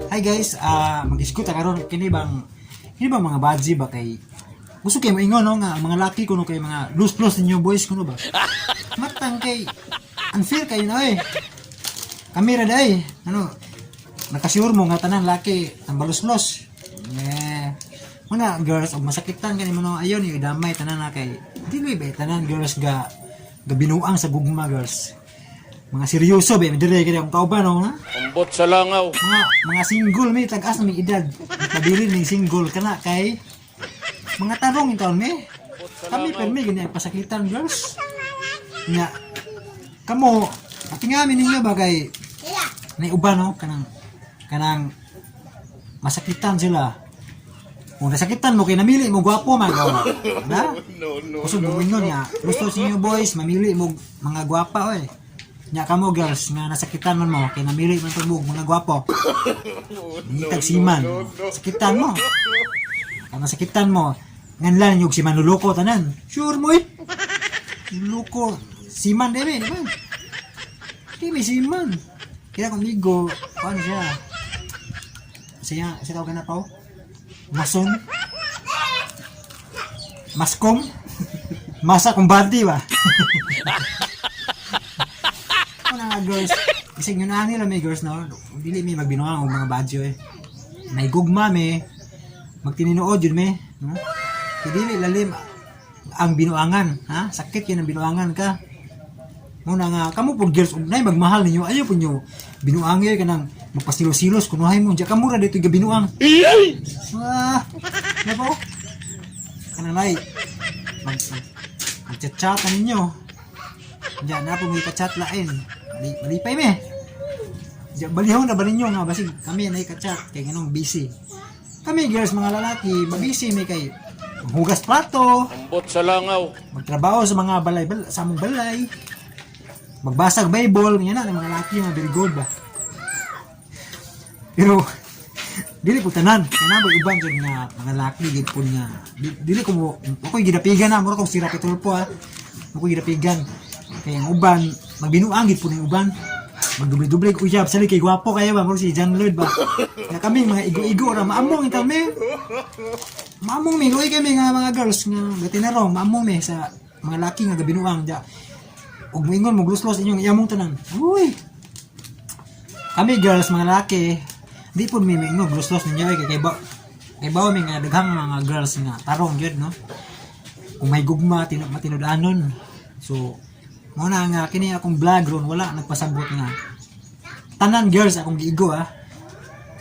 Hi guys, mag-diskut ta karon kini bang mga badji ba kay gusto kay moingon, no, nga ang mga laki kuno kay mga loose-loose ninyo boys kuno ba? Matang kay unfair kayo na eh. Kami ra day. Ano, nakasure mo nga tanan laki tambalos-los? Eh, muna girls, og masakitan kani mo, no, ayon ni damay tanan na kay dili ba tanan girls ga binuang sa gugma, girls. Mga seryoso ba dire kay akong kauban, no, ha? Ambot sa langaw. Mga single may tag-as na may edad. Pabilin may single kana kay mga tarong in taon mi. Kami permi gani ang pasakitan, girls. Nga kamo atingamin ninyo ba kay nay uban, no, kanang kanang masakitan sila. Kung nasakitan mo kay namili mo gwapo man ka. Na? No, no. Gusto mo ingon nga gusto sa inyo boys mamili mo mga gwapa oy. Nya kamo girls nga nasakitan man mo kay namili man pud mo mga gwapo. Nitag siman. Sakitan mo. Kung nasakitan mo, nganlan yung si manluloko tanan. Sure mo eh. Loko. Siman di ba? Di may siman. Kaya kung migo, paano siya? Siya, siya tawag na pa? Mason? Maskom? Masa kumbati ba? Ano nga girls, kasi yun na nila may girls, no, dili may magbinuang og mga badyo eh. May gugma may, magtininood yun may, no? Kaya dili lalim ang binuangan, ha? Sakit yun ang binuangan ka. Muna nga, kamo po girls, ug nay magmahal ninyo, ayaw po nyo, binuang yun, kanang magpasilos-silos, kunuhay mo, diya kamo ra dito yung binuang. Ah, ano po? Kanang nay, mag-chat-chat na ninyo. Diyan na po may kachat lain. Malipay me. Diyan, balihon na ba ninyo nga basig kami na kachat kay ganong busy. Kami girls mga lalaki, mabusy may kay hugas plato, Ambot sa langaw. magtrabaho sa mga balay, sa among balay, magbasag Bible, yan na, ang mga lalaki mga very good ba. Pero, dili po tanan, kaya na ba uban dyan nga mga laki, gid po nga, dili ko mo, ako'y ginapigan na, mura kong sira po ha, ako'y ginapigan. Kaya ang uban, magbinuang gid po ng uban, magdubli-dubli uyab, sali kay gwapo kaya ba, mura si John Lloyd ba. Kaya kami, mga igo-igo ra, maamong itaw me. Maamong mi, luoy kami nga mga girls nga gatinarong, maamong mi sa mga laki nga gabinuang ja. Ug moingon mo gluslos inyong iyamong tanan. Uy. Kami girls mga laki, di pud mi moingon gluslos ninyo eh, kay kay bawo mi nga daghang mga girls nga tarong gyud, no. Kung may gugma matinud-anon. So mo na nga kini akong vlog ron wala nagpasabot nga tanan girls akong giigo ah.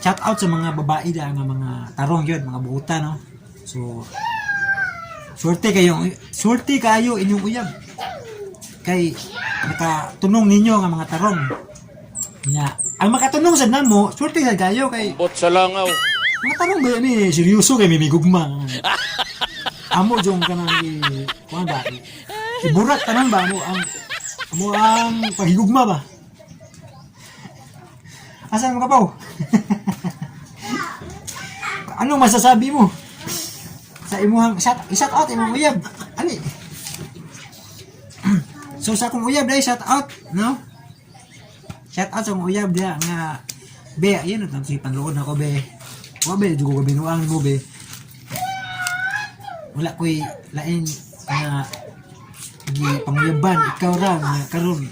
Shout out sa mga babae da nga mga tarong yun, mga buutan, no. So swerte kayo, swerte kayo inyong uyab kay nakatunong ninyo nga mga tarong. Nga ang makatunong sa namo, swerte sa kayo kay Ambot sa langaw. Mga tarong ba ni seryoso kay may gugma. Amo jong kanang i kuan ba? Iburat tanan ba amo ang paghigugma ba? Asa mo ka pa? Anong masasabi mo? Sa imuhang shout out imong uyab. Ali. So sa akong uyab dai shout out, no? Shout out sa akong uyab diha nga be, ayun ang si panluod nako be. Wa be jugo ko binuang mo be. Wala ko'y lain nga gi panguyaban, ikaw ra nga karon.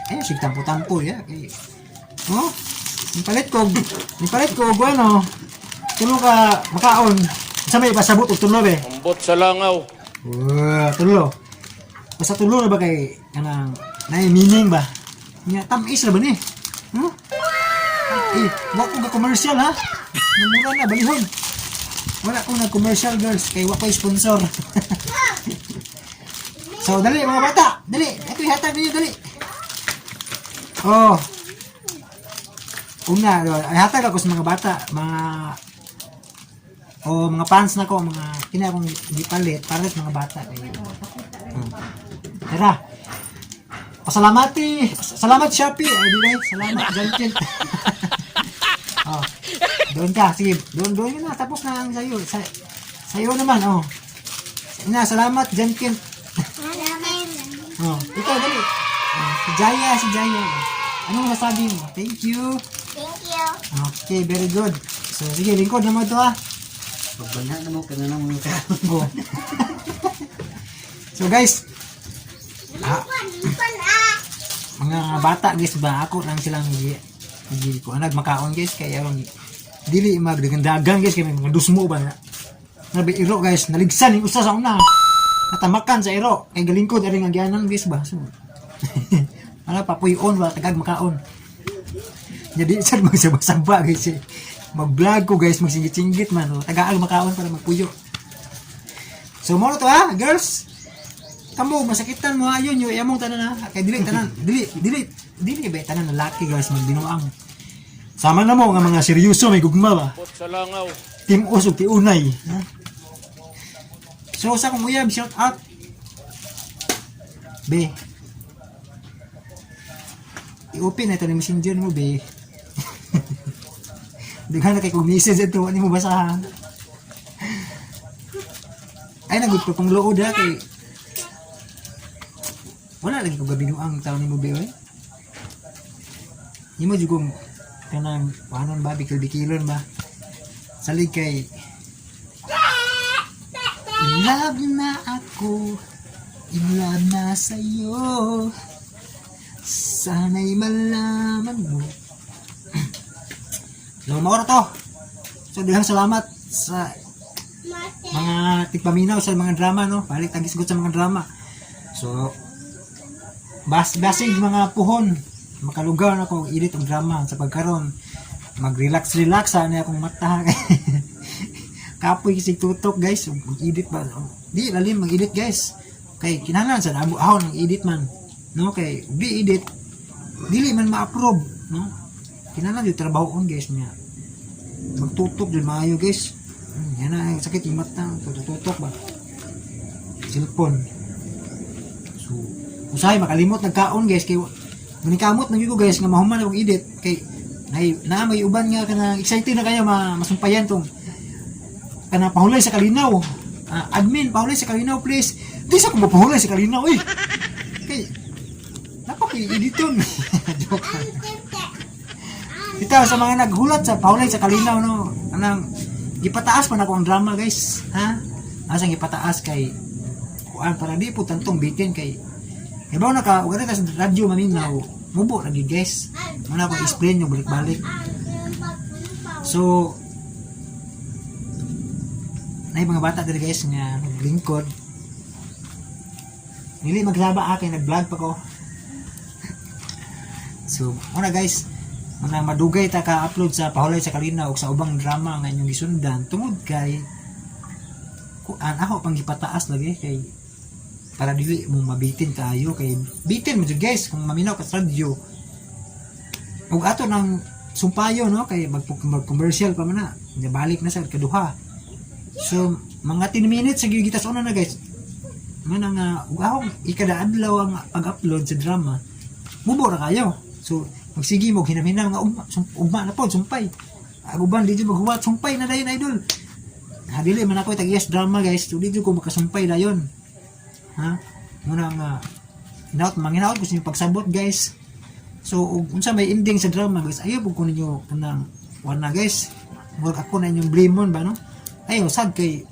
Ay sig tampo-tampo ya kay. Oh, nipalit ko og ano, tulo ka makaon. Sa may pasabot og tulo be. Ambot sa langaw. Wow, tulo. Basta tulo na ba kay kanang naay meaning ba? Nya tam-is ra ba ni? Huh? Eh, wa ko ga commercial ha. Namura na balihon. Wala ko nag commercial girls kay wa ko'y sponsor. So dali mga bata, dali. Ito ihatag ninyo dali. Oh. Una, ay hatag ako sa mga bata, mga o mga fans na ko, mga kina akong gipalit para sa mga bata kay. Tara. Pasalamati. Salamat Shopee. Ay di ba? Salamat Jankin. Oh. Doon ka. Sige, doon doon yun na. Tapos na ang sayo. Sayo naman, oh. Na, salamat Jankin. Oh, ikaw dali. Oh, si Jaya, si Jaya. Anong masasabi mo? Thank you. Thank you. Okay, very good. So, sige, lingkod na mo ito ah. Pagbana na mo, kana na mo ka. Go. So guys, ah, mga bata guys ba, ako lang silang gi gi ko anag makaon guys, kay aron dili magdagandagan guys, kay may mga dusmo ba na. Nabi iro guys, naligsan yung usa sa una. Natamakan sa iro kay galingkod ari nga gianan guys ba. So, ala papuyon ba tagag makaon. Jadi sad magsaba-saba guys eh. Mag-vlog ko guys, magsingit-singgit man. Oh. Tagaag makaon para magpuyo. So mo to ha, girls. Kamo masakitan mo ayon yo among tanan ha. Kay dili tanan, dili dili dili ba tanan lalaki guys magbinuang. Sama na mo nga mga seryoso may gugma ba. Abot sa langaw. Team Os ug Tiunay. Ha? So sa akong uyab, shout out. Be. I-open na ito ni messenger mo, be. Daghan na kay kong message ito, wala mo basahan. Ay, nagud ko pang lood ha, kay wala lagi ko gabinuang tao ni mo, be, oy. Imo jud kong kanang panon ba, bikil-bikilon ba? Salig kay in love na ako, in love na sa'yo. Sana'y malaman mo. So, maura to. So, daghang salamat sa mga tigpaminaw sa mga drama, no? Balik tagisgot sa mga drama. So, basig mga puhon, makalugaw na ko edit og drama sa pagkaron. Mag-relax relax sa akong mata. Kapoy kasi tutok guys, mag-edit ba? Di lalim mag-edit guys. Kay kinahanglan sa amo ahon ang edit man. No, kay di edit dili man ma-approve, no? Kinahanglan yung trabahoon guys niya. Magtutok jud maayo guys. Yan na sakit yung mata, tututok ba. Cellphone. So, usahay makalimot nagkaon guys kay manikamot na gyud ko guys nga mahuman akong edit kay nay na may uban nga kana excited na kayo ma, masumpayan tong kana pahulay sa kalinaw. Ah, admin, pahulay sa kalinaw please. Di sa ko mapahulay sa kalinaw eh. Kay napaki editon. Joke. Ito sa mga naghulat sa pahulay sa kalinaw no. Anang gipataas pa nako ang drama guys, ha? Asang gipataas kay kuan para di po tantong bitin kay ibaw na ka ug sa radyo maminaw mubo lagi guys. Muna ko explain yung balik-balik. So nay mga bata diri guys nga naglingkod. Dili magraba kay nag-vlog pa ko. So, una guys, mga madugay ta ka-upload sa Pahulay sa Kalinaw ug sa ubang drama nga inyong gisundan tungod kay kuan ako pang gipataas lagi kay para dili mo mabitin kaayo kay bitin mo jud guys kung maminaw ka sa radyo ug ato nang sumpayo no kay mag commercial pa man na. Balik na sa kaduha. So mga 10 minutes sa gyud sa una na guys nga nga ug akong ikadaadlaw ang pag-upload sa drama, mubo ra kayo. So magsige mo hinam-hinam nga ugma, ugma na pod sumpay ang uban di jud maghuwat, sumpay na dayon idol ha. Dili man ako tag yes drama guys, so di jud ko makasumpay dayon ha. Muna nga hinaut manginaot ko sa inyong pagsabot guys. So ug unsa may ending sa drama guys, ayaw pud ko ninyo kanang wala guys, murag ako na inyong blamon ba no. Ayaw sad kay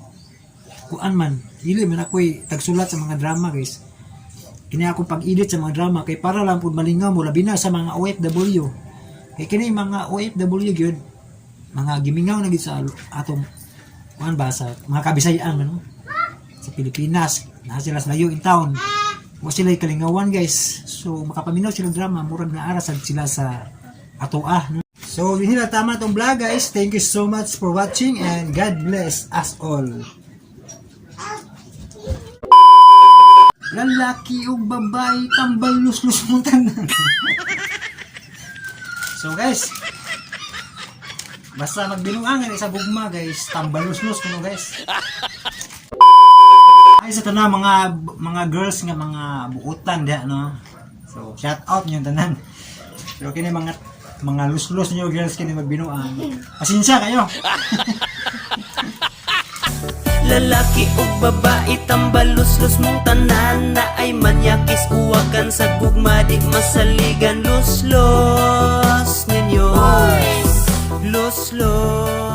kuan man, dili man ako'y tagsulat sa mga drama guys. Kini akong pag-edit sa mga drama kay para lang pud malingaw mo, labi na sa mga OFW, kay kini mga OFW gyud mga gimingaw na gyud sa atong kuan ba, sa mga kabisayaan man no? Sa Pilipinas na sila sa layo in town, wa sila kalingawan guys. So makapaminaw sila drama, murag na ara sad sila sa atoa no? So yun na, tama tong vlog guys. Thank you so much for watching and God bless us all. Lalaki ug babae, tambal luslus mong tanan. So guys, basta magbinuangan sa gugma guys, tambal luslus kuno guys. Ay sa tanan mga girls nga mga buutan diha no. So shout out niyo tanan. Pero kini mga luslus niyo girls kini magbinuang. Pasensya kayo. Lalaki ug babae, tambaluslus mong tanan na ay manyakis uwakan sa gugma di masaligan luslos ninyo. Luslos.